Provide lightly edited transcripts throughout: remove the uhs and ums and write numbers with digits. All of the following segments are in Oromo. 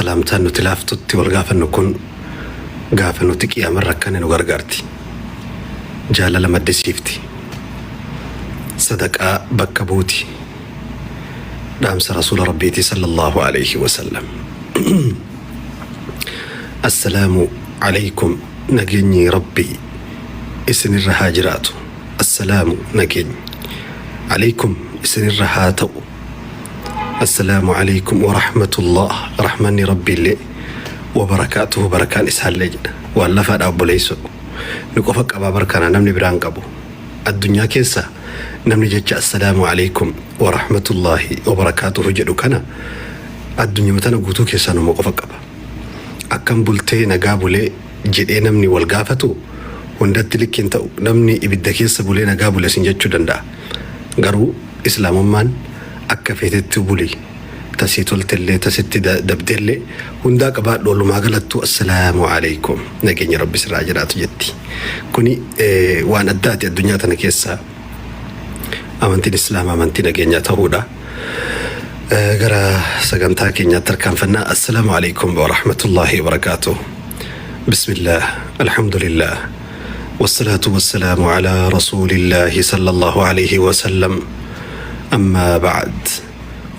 Salaamtaan nuti laaftutti wal gaafannu kun gaafa nuti qiyaaman rakkanne nu gargaarti. Jaalala maddisiifti. Sadaqaa bakka buuti. Dhaamsa Rasuula Rabbiiti sallallahu alayhi wa sallam. Assalaamu alaykum nageenyi Rabbii isinirra haa jiraatu. Assalaamu nageenyi alaykum isinirra haa ta'u. Assalaamu alaykum wa rahmatullah rahmanni Rabbiillee wa barakaatuhu barakaan isaallee jedha. Waan lafaadha obboleessoo. Nu qofa qabaa barkana namni biraan qabu. Addunyaa keessa namni jecha assalaamu alaykum wa rahmatullahi wa barakaatuhu jedhu kana addunyuma tana guutuu keessaa numa qofa qaba. Akkam bultee nagaa bulee jedhee namni wal gaafatu hundatti likki hin ta'u. Namni ibidda keessa bulee nagaa bule sin jechuu danda'a. Garuu Islaamummaan akka feetetti buli ta sii toltellee ta sitti dabdellee hundaa qabaadhu walumaa galattuu assalaamu alaikum nageenya rabbi sirraa jiraatu jetti. Kuni waan addaati addunyaa tana keessa amantiin Islaamaa amantii nageenyaa ta'uudha. Gara sagantaa keenyaatti tarkaanfannaa. Assalaamu alaikum wa rahmatullahi wa barakaatuh. Bismillah, alhamdulillah, wassalaatu wassalaamu ala rasuulillahi sallallahu alaihi wa sallam. Ammaa ba'd.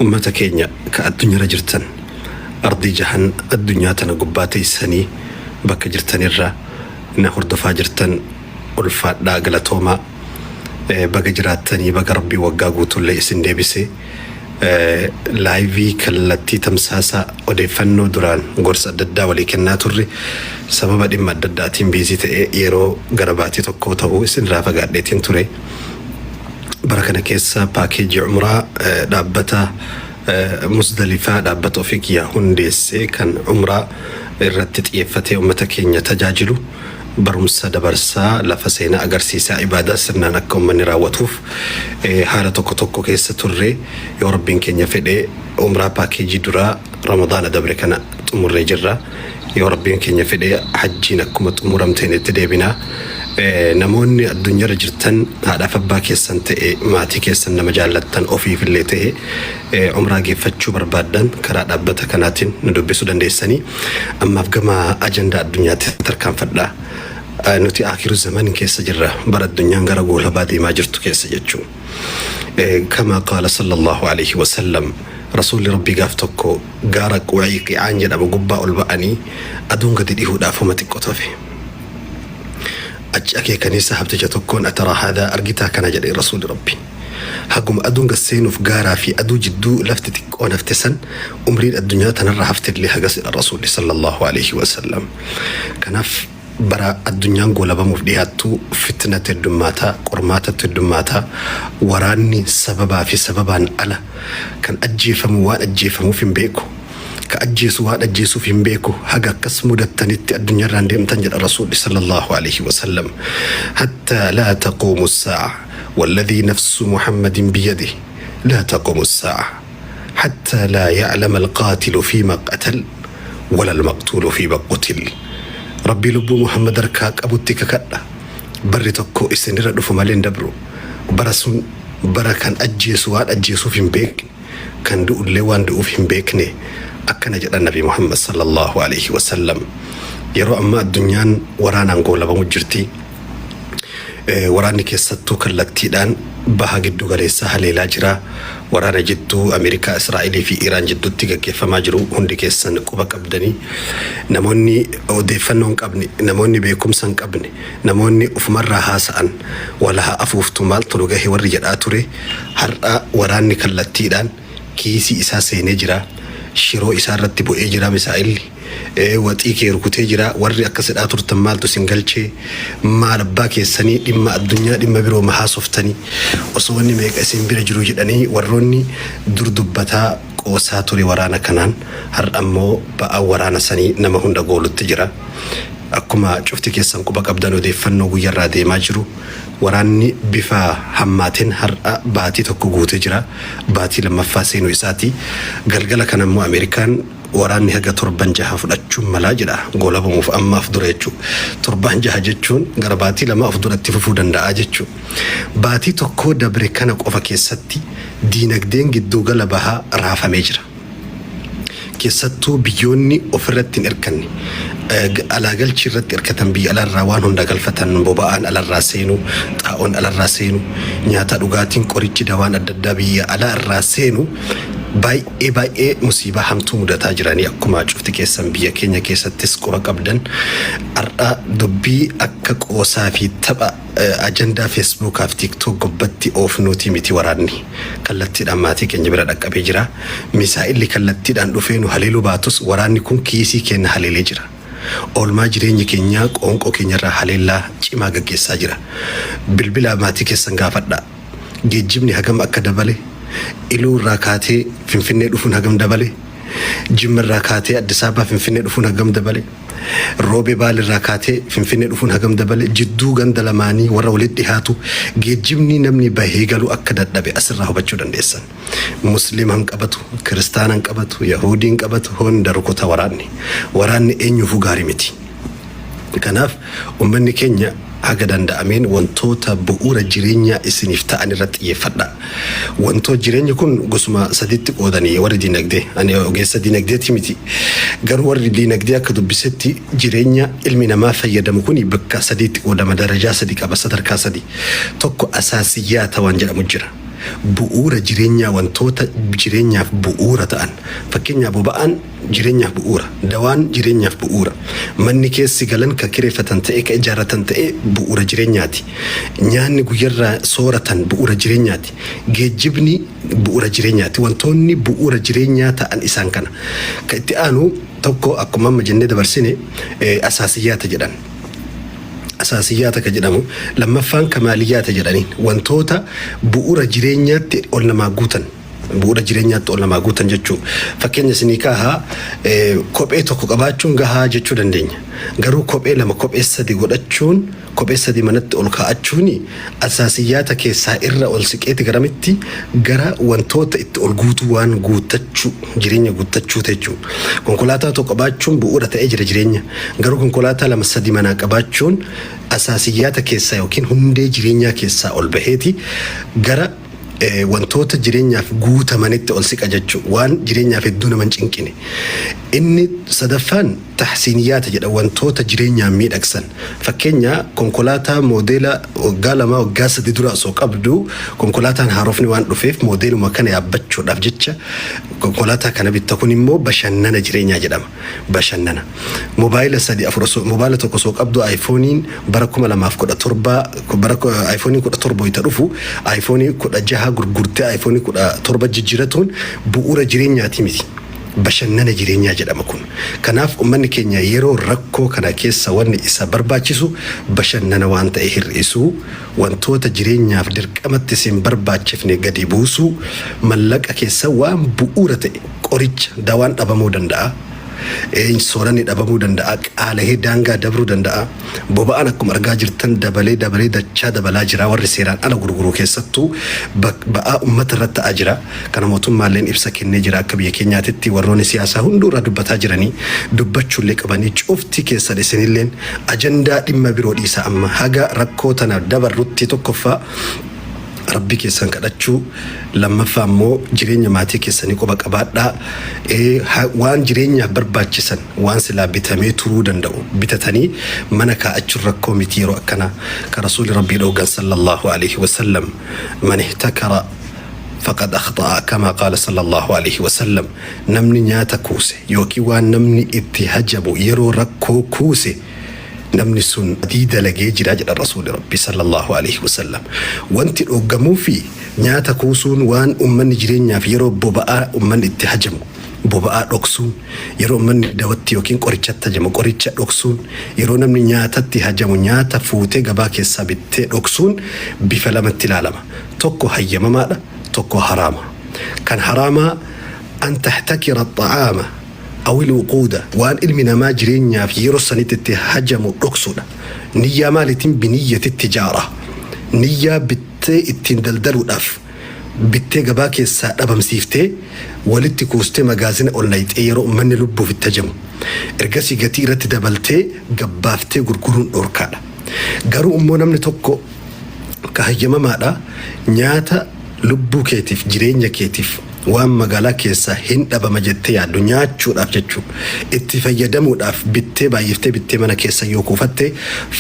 Ummata keenya ka addunyaarra jirtan ardii jahan addunyaa tana gubbaa teessanii bakka jirtanirra na hordofaa jirtan ulfaadhaa galatoomaa. Baga jiraattanii baga rabbii waggaa guutuullee isin deebise. Live kallattii tamsaasa odeeffannoo duraan gorsa adda addaa walii kennaa turre sababa dhimma adda addaatiin busy ta'e yeroo gara baatii tokkoo ta'uu isin irraa fagaadheetiin ture. Bara kana keessa paakeejii umraa dhaabbata Musdalifaa dhaabbata ofii kiyyaa hundeesse kan umraa irratti xiyyeeffatee uummata keenya tajaajilu barumsa dabarsaa lafa seenaa agarsiisaa ibaadaa sirnaan akka uummanni raawwatuuf haala tokko tokko keessa turre yoo rabbiin keenya fedhe umraa paakeejii duraa Ramadaana dabre kana xumurree jirra. Yoo rabbiin keenya fedhe hajjiin akkuma xumuramteen itti deebina. Namoonni addunyaarra jirtan haadhaaf abbaa keessan ta'e maatii keessan nama jaallattan ofiifillee ta'e umraa geeffachuu barbaaddan karaa dhaabbata kanaatiin nu dubbisuu dandeessanii. Ammaaf gama ajandaa addunyaatti tarkaanfadha. Nuti aakiru zaman keessa jirra bara addunyaan gara goolabaa deemaa jirtu keessa jechuun. Kama qaala sallallahu alaihi wasallam rasuulli rabbii gaaf tokko gaara Quciiqicaan jedhamu gubbaa ol ba'anii aduun gadi dhihuudhaaf homa xiqqoo tafe. Achi akeekanii sahabticha tokkoon ataraa haadaa argitaa kana jedhe rasuulli rabbi. Haguma aduun gad seenuuf gaaraa fi aduu jidduu lafti xiqqoon hafte san umriin addunyaa tanarra haftellee hagasidha rasuulli sallallahu alaihi wasallam. Kanaaf bara addunyaan goolabamuuf dhiyaattu fitnatu heddummaataa, qormaatatu heddummaataa, waraanni sababaa fi sababaan ala kan ajjeefamu waan ajjeefamuuf hin beeku. Ka ajjeesu waan ajjeesuuf hin beeku haga akkas mudattanitti addunyaarraan deemtan jedha rasuulli sallallahu alaihi wasallam. Hatta laa taquumu saa'a walladhii nafsu Muhammadin biyadihi laa taquumu saa'a hatta laa ya'lama alqaatilu fiima qatal wala almaqtuulu fiima qutil. Rabbii lubbuu Muhammad harkaa qabutti kakadha. Barri tokko isinirra dhufu malee hin dabru. Bara sun bara kan ajjeesu waan ajjeesuuf hin beekne kan du'ullee waan du'uuf hin beekne akkana jedhan Nabi Muhammad sallallahu alaihi wasallam. Yeroo ammaa addunyaan waraanaan goolabamu jirti. Waraanni keessattuu kallattiidhaan baha giddu galeessaa haleelaa jira. Waraana jidduu Ameerikaa, Israa'elii fi Iraan jidduutti gaggeeffamaa jiru hundi keessan quba qabdanii. Namoonni odeeffannoo hin qabne, namoonni beekumsa hin qabne, namoonni ufumarraa haasa'an walaha afuuftu maaltu nu gahe warri jedhaa ture har'a waraanni kallattiidhaan kiisii isaa seenee jira. Shiroo isaa irratti bu'ee jira misaa'illi. Waxii kee rukutee jira. Warri akkas jedhaa turtan maaltu isin galchee? Maal abbaa keessanii dhimma addunyaa dhimma biroo ma haasoftanii? Osoo wanni meeqa isin bira jiru jedhanii warroonni dur dubbataa qoosaa ture waraana kanaan har'a ammoo ba'aan waraana sanii nama hunda goolutti jira. Akkuma cufti keessan quba qabdan odeeffannoo guyyarraa deemaa jiru waraanni bifa hammaateen har'a baatii tokko guutee jira. Baatii lammaffaa seenuu isaati. Galgala kana immoo Ameerikaan waraanni haga torban jaha fudhachuun malaa jedha goolabamuuf ammaaf dura jechuudha. Torban jaha jechuun gara baatii lama of duratti fufuu danda'a jechuudha. Baatii tokkoo dabre kana qofa keessatti diinagdeen giddugala bahaa raafamee jira. Keessattuu biyyoonni ofirratti hin hirkanne, alaa galchii irratti hirkatan, biyya alaarraa waan hunda galfatan, boba'aan alarraa seenu, xaa'oon alarraa seenu, nyaata, dhugaatiin, qorichi, dawaan adda addaa biyya alaa irraa seenu, baay'ee baay'ee musiibaa hamtuu mudataa jiranii. Akkuma cufti keessan biyya keenya keessattis quba qabdan, har'a dubbii akka qoosaa fi tapha ajandaa Feesbuukaa fi TikTok gubbatti oofnuutii miti. Waraanni kallattiidhaan maatii keenya bira dhaqqabee jira. Misaa'illi kallattiidhaan dhufee nu haleeluu baatus, waraanni kun kiisii keenya haleelee jira. Oolmaa jireenya keenyaa qoonqoo keenyarraa haleellaa cimaa gaggeessaa jira. Bilbila maatii keessan gaafadhaa. Geejjibni hagam akka dabale, Iluu irraa kaatee Finfinnee dhufuun hagam dabale, Jimma irraa kaatee Addis Ababaa Finfinnee dhufuun hagam dabale, Roobee Baale irraa kaatee Finfinnee dhufuun hagam dabale, jidduu ganda lamaanii warra walitti dhihaatu geejjibni namni bahee galu akka dadhabe asirraa hubachuu dandeessan. Muslima hin qabatu, Kiristaana hin qabatu, Yahuudii hin qabatu, hunda rukuta waraanni. Waraanni eenyuufuu gaarii miti. Kanaaf ummanni keenya haga danda'ameen wantoota bu'uura jireenyaa isiniif ta'an irratti xiyyeeffadhaa. Wantoo jireenyi kun gosuma sadiitti qoodanii warri diinagdee. Ani ogeessa diinagdeeti miti. Garuu warri diinagdee akka dubbisetti, jireenya ilmi namaa fayyadamu kun bakka sadiitti qoodama. Darajaa sadi qaba, sadarkaa sadi. Tokko asaasiyyaata waan jedhamu jira. Bu'uura jireenyaa, wantoota jireenyaaf bu'uura ta'an. Fakkeenyaaf, boba'aan jireenyaaf bu'uura. Dawaan jireenyaaf bu'uura. Manni keessi galan, ka kireeffatan ta'e, ka ijaarratan ta'e, bu'uura jireenyaati. Nyaanni guyyarraa sooratan bu'uura jireenyaati. Geejjibni bu'uura jireenyaati. Wantoonni bu'uura jireenyaa ta'an isaan kana. Ka itti aanu tokko, akkuma amma jennee dabarsine, asaasiyyaata jedhan. Asaasiyyaata ka jedhamu lammaffaan kamaaliyyaata jedhaniin, wantoota bu'uura jireenyaatti ol namaa guutan. Bu'uura jireenyaatti ol namaa guutan jechuu. Fakkeenya isinii kaahaa, kophee tokko qabaachuun gahaa jechuu dandeenya. Garuu kophee lama, kophee sadi godhachuun, kophee sadi manatti ol kaa'achuun asaasiyyaata keessaa irra ol siqeeti garamitti gara wantoota itti ol guutuu, waan guuttachuu, jireenya guuttachuu jechuudha. Konkolaataa tokko qabaachuun bu'uura ta'ee jira jireenya. Garuu konkolaataa lama, sadi manaa qabaachuun asaasiyyaata keessaa yookiin hundee jireenyaa keessaa ol baheeti gara wantoota jireenyaaf guutamanitti ol siqa jechuudha. Waan jireenyaaf hedduu nama hin cinqine. Inni sadaffaan tahsiiniyaata jedha, wantoota jireenyaan miidhagsan. Fakkeenya, konkolaataa moodeela waggaa 2, waggaa 3 dura osoo qabdu, konkolaataan haarofni waan dhufeef moodeeluma kana yaabbachuudhaaf jecha konkolaataa kana bitta. Kun immoo bashannana jireenyaa jedhama. Bashannana. Mobaayila sadi, afur osoo, mobaayila tokko osoo qabdu, aayifooniin bara 2017, bara aayifooniin 17 wayita dhufu, aayifoonii 16 gurgurtee aayifoonii 17 jijjiiratuun bu'uura jireenyaati miti. Bashannana jireenyaa jedhama kun. Kanaaf uummanni keenya yeroo rakkoo kana keessa wanni isa barbaachisu bashannana waan ta'e hir'isuu, wantoota jireenyaaf dirqamatti isin barbaachifne gadi buusuu, mallaqa keessa waan bu'uura ta'e, qoricha, dawaan dhabamuu danda'a. Sooranni dhabamuu danda'a. Qaala'ee daangaa dabruu danda'a. Boba'aan akkuma argaa jirtan dabalee dabalee dachaa dabalaa jira. Warri seeraan ala gurguru keessattuu ba'aa uummata irratti ta'aa jira. Kana mootummaalleen ibsa kennee jira. Akka biyya keenyaatitti warroonni siyaasaa hunduu irraa dubbataa jiranii, dubbachuullee qabanii. Cufti keessan isinilleen ajandaa dhimma biroo dhiisa, amma haga rakkoo tana dabarrutti tokkoffaa Rabbi keessan kadhachuu, lammaffaa immoo jireenya maatii keessanii quba qabaadhaa. Waan jireenyaaf barbaachisan, waan silaa bitamee turuu danda'u bitatanii mana kaa'achuun rakkoo miti yeroo akkanaa. Ka Rasuuli Rabbii dhoogan sallallahu alaihi wasallam, "Man ihtakara faqad akhta'a," kama qaala sallallahu alaihi wasallam. Namni nyaata kuuse yookiin waan namni itti hajamu yeroo rakkoo kuuse, namni sun adii dalagee jira jedha Rasuuli Rabbi sallallahu alaihi wasallam. Wanti dhooggamuu fi nyaata kuusuun, waan ummanni jireenyaaf yeroo boba'aa ummanni itti hajamu boba'aa dhoksuun, yeroo ummanni dawatti yookiin qorichatti hajamu qoricha dhoksuun, yeroo namni nyaatatti hajamu nyaata fuutee gabaa keessaa bittee dhoksuun bifa lamatti ilaalama. Tokko hayyamamaadha, tokko haraama. Kan haraamaa an tahtakira axxa'aama awil wuquuda, waan ilmi namaa jireenyaaf yeroo sanitti itti hajamu dhoksuudha. Niyyaa maaliitiin? Biniyyati tijaara. Niyyaa bittee ittiin daldaluudhaaf bittee gabaa keessaa dhabamsiiftee, walitti kuustee, magaazina ol nayxee, yeroo ummanni lubbuuf itti hajamu ergasii gatii irratti dabaltee gabbaaftee gurguruun dhorkaadha. Garuu immoo namni tokko ka hayyamamaadha, nyaata lubbuu keetiif, jireenya keetiif Waan magaalaa keessaa hin dhabama jettee yaaddu nyaachuudhaaf jechuu itti fayyadamuudhaaf bittee baay'iftee bittee mana keessa yoo kuufatte,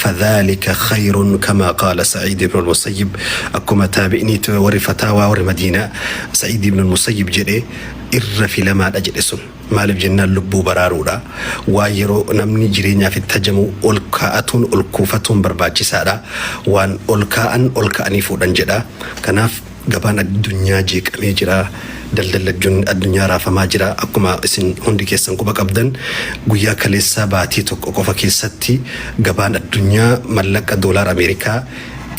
fadhaalika khayrun, kamaa qaala Sa'iid ibn al-Musayyib, akkuma taabi'iniit warri fataawaa warri Madiinaa Sa'iid ibn al-Musayyib jedhe irra filamaadha jedhe. Sun maaliif jennaan lubbuu baraaruudha. Waan yeroo namni jireenyaaf itti hajamu ol kaa'atuun ol kuufatuun barbaachisaadha. Waan ol kaa'an ol ka'anii fuudhan jedha. Kanaaf gabaan addunyaa jeeqamee jira. Daldalli addunyaa raafamaa jira. Akkuma isin hundi keessan quba qabdan, guyyaa kaleessaa baatii tokko qofa keessatti gabaan addunyaa mallaqa doolaara Ameerikaa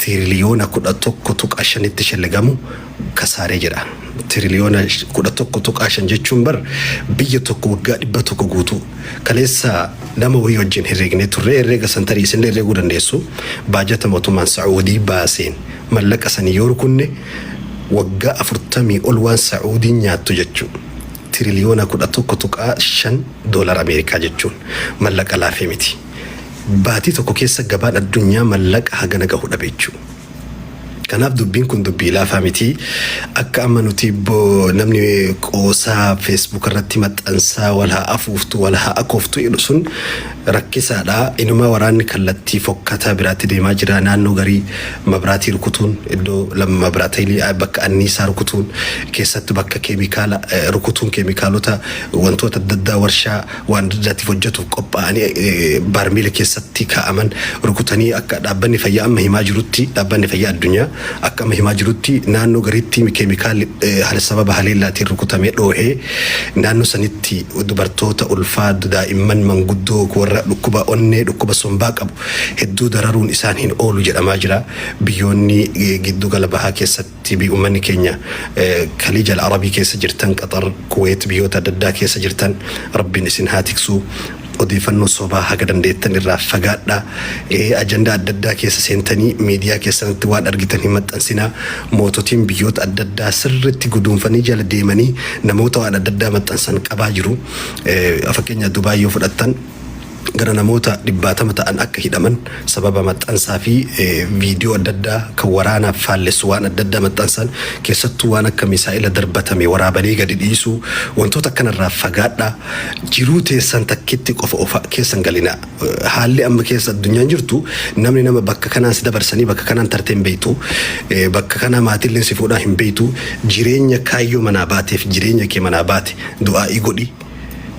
tiriliyoona 11.5tti shallagamu kasaaree jira. Tiriliyoona 11.5 jechuun bar biyya tokko waggaa 100 guutuu. Kaleessa nama wayii wajjin herreegnee turre. Herreega san tarii isinillee herreeguu dandeessu. Baajata mootummaan Sa'uudii baaseen mallaqa sanii yoo rukunne waggaa 40 ol waan Sa'uudiin nyaattu jechuu. Tiriliyoona 11.5 doolara Ameerikaa jechuun mallaqa laafee miti. Baatii tokko keessa gabaan addunyaa mallaqa hagana gahu dhabe jechuudha. Kanaaf dubbiin kun dubbii laafaa miti. Akka amma nuti namni qoosaa Facebook irratti maxxansaa wal haa afuuftu, wal haa akooftu jedhu sun rakkisaadha. Inumaa waraanni kallattii fokkataa biraatti deemaa jira. Naannoo garii mabraatii rukutuun, iddoo lama mabraatii bakka anniisaa rukutuun, keessattuu bakka keemikaala rukutuun, keemikaalota wantoota adda addaa warshaa waan adda addaatiif hojjetuuf qophaa'anii baarmiila keessatti kaa'aman rukutanii, akka dhaabbanni fayyaa amma himaa jirutti, Dhaabbanni Fayyaa Addunyaa akka amma himaa jirutti, naannoo gariitti keemikaalli sababa haleellaatiin rukutamee dhoohee naannoo sanitti dubartoota ulfaa, daa'imman, manguddoo, warra dhukkuba onnee, dhukkuba sombaa qabu hedduu dararuun isaan hin oolu jedhamaa jira. Biyyoonni giddu gala bahaa keessatti uummanni keenya Kaliija Arabii keessa jirtan, Qaxar, Kuweet, biyyoota adda addaa keessa jirtan, Rabbiin isin haa tiksuu. Odeeffannoo sobaa haga dandeettan irraa fagaadhaa. Ajandaa adda addaa keessa seentanii miidiyaa keessanitti waan argitan hin maxxansinaa. Moototiin biyyoota adda addaa sirriitti guduunfanii jala deemanii namoota waan adda addaa maxxansan qabaa jiru. Fakkeenya Dubaay yoo fudhattan, gara namoota 100 ta'an akka hidhaman sababa maxxansaa fi viidiyoo adda addaa kan waraanaaf faallessu waan adda addaa maxxansan, keessattuu waan akka misaa'ila darbatame waraabanii gadi dhiisuu, wantoota akkanarraa fagaadhaa. Jiruu teessan takkitti qofa ofa keessan galinaa. Haalli amma keessa addunyaan jirtu, namni nama bakka kanaan si dabarsanii bakka kanaan tartee hin beektu, bakka kana maatillee si fuudhaa hin beektu. Jireenya kaayyoo manaa baateef, jireenya kee manaa baate du'aa'ii godhi,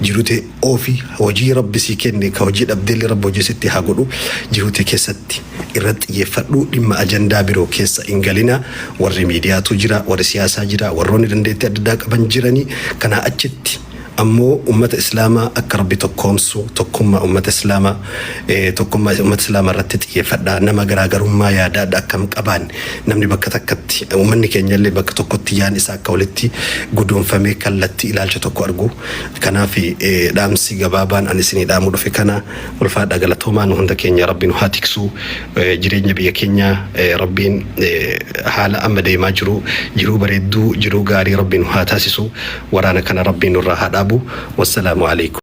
jirute oofi. Hojii Rabbi sii kenne, ka hojii dhabdeellee Rabbi hojii sitti haa godhu. Jirute keessatti irratti xiyyeeffadhu. Dhimma ajandaa biroo keessa hin galina. Warri miidiyaatu jira, warri siyaasaa jira, warroonni dandeettii adda addaa qaban jiranii. Kanaa achitti ammoo ummata Islaamaa akka Rabbi tokkoomsu, tokkummaa ummata Islaamaa, tokkummaa ummata Islaamaa irratti xiyyeeffadha. Nama garaagarummaa yaadaadha akkam qabaan, namni bakka takkatti, ummanni keenyallee bakka tokkotti yaan isaa akka walitti guduunfamee kallattii ilaalcha tokko argu. Kanaaf dhaamsi gabaabaan ani isinii dhaamuu dhufe kana. Ulfaadha, galatoomaa. Nu hunda keenya Rabbi nu haa tiksu. Jireenya biyya keenya Rabbiin haala amma deemaa jiru jiruu bareedduu, jiruu gaarii Rabbi nu haa taasisu. Waraana kana Rabbiin nurraa haa dhaabu. Wassalaamu alaikum.